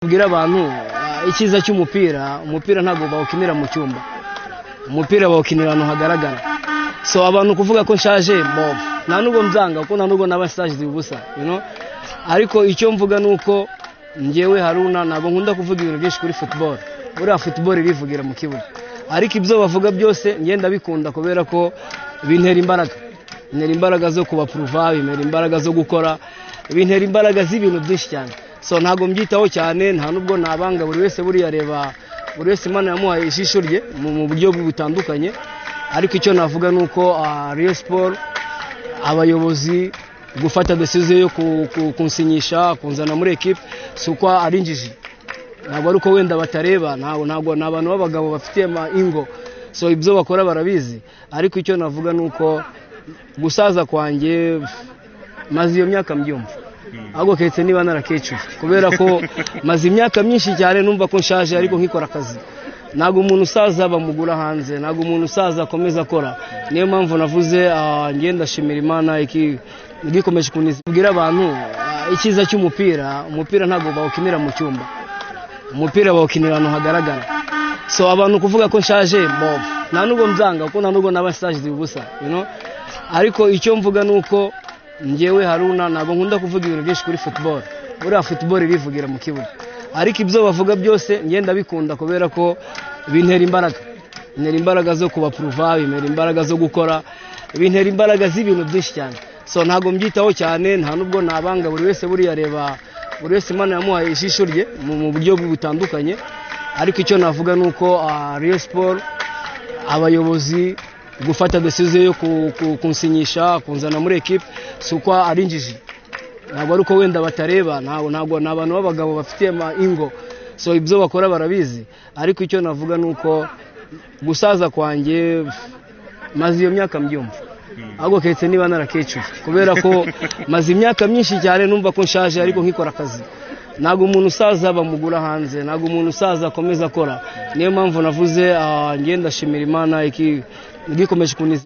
Mbwira abantu icyiza cy'umupira. Umupira ntabwo bawukinira mu cyumba, umupira bawukinira ahantu hagaragara. So abantu kuvuga ko nshaje bo, nta nubwo mbyanga, kuko nta nubwo naba nshaje ubusa. Ariko icyo mvuga ni uko njyewe Haruna ntabwo nkunda kuvuga ibintu byinshi kuri football. Buriya football irivugira mu kibuga, ariko ibyo bavuga byose ngenda bikunda kubera ko bintera imbaraga, bintera imbaraga zo kubapuruva, bintera imbaraga zo gukora, bintera imbaraga z'ibintu byinshi cyane. So ntabwo mbyitaho cyane, nta nubwo nabanga. Buri wese buriya areba, buri wese Imana yamuhaye ijisho rye mu buryo butandukanye. Ariko icyo navuga ni uko Rayon Sport, abayobozi gufata decision yo kunsinyisha, kunzana muri equipe, si uko ari injiji, ntabwo ari uko wenda batareba, ntabwo ni abantu b'abagabo bafite ingo. So ibyo bakora barabizi. Ariko icyo navuga ni uko gusaza kwanjye maze iyo myaka mbyumva, ahubwo keretse niba narakecuye, kubera ko maze imyaka myinshi cyane numva ko nshaje ariko nkikora akazi. Ntabwo umuntu usaza bamugura hanze, ntabwo umuntu usaza akomeza akora. Niyo mpamvu navuze, ngenda ndashimira Imana igikomeje kunibwira abantu icyiza cy'umupira. Umupira ntabwo bawukinira mu cyumba, umupira bawukinira ahantu hagaragara. So abantu kuvuga ko nshaje bo, nta nubwo mbyanga, kuko nta nubwo naba nshaje ubusa. Ariko icyo mvuga ni uko njyewe Haruna ntabwo nkunda kuvuga ibintu byinshi kuri football. Buriya football irivugira mu kibuga, ariko ibyo bavuga byose ngenda bikunda kubera ko bintera imbaraga, bintera imbaraga zo kubapuruva, bintera imbaraga zo gukora, bintera imbaraga z'ibintu byinshi cyane. So ntabwo mbyitaho cyane, nta nubwo nabanga. Buri wese buriya areba, buri wese Imana yamuhaye ijisho rye mu buryo butandukanye. Ariko icyo navuga ni uko Rayon Sport, abayobozi gufata decision yo kunsinyisha, kunzana muri equipe, si uko ari injiji, ntabwo ari uko wenda batareba, ntabwo ni abantu b'abagabo bafite ingo. So ibyo bakora barabizi. Ariko icyo navuga ni uko gusaza kwanjye maze iyo myaka mbyumva, ahubwo keretse niba narakecuye, kubera ko maze imyaka myinshi cyane numva ko nshaje ariko nkikora akazi. Ntabwo umuntu usaza bamugura hanze, ntabwo umuntu usaza akomeza akora. Niyo mpamvu navuze, ngenda ndashimira Imana igikomeje kuniza.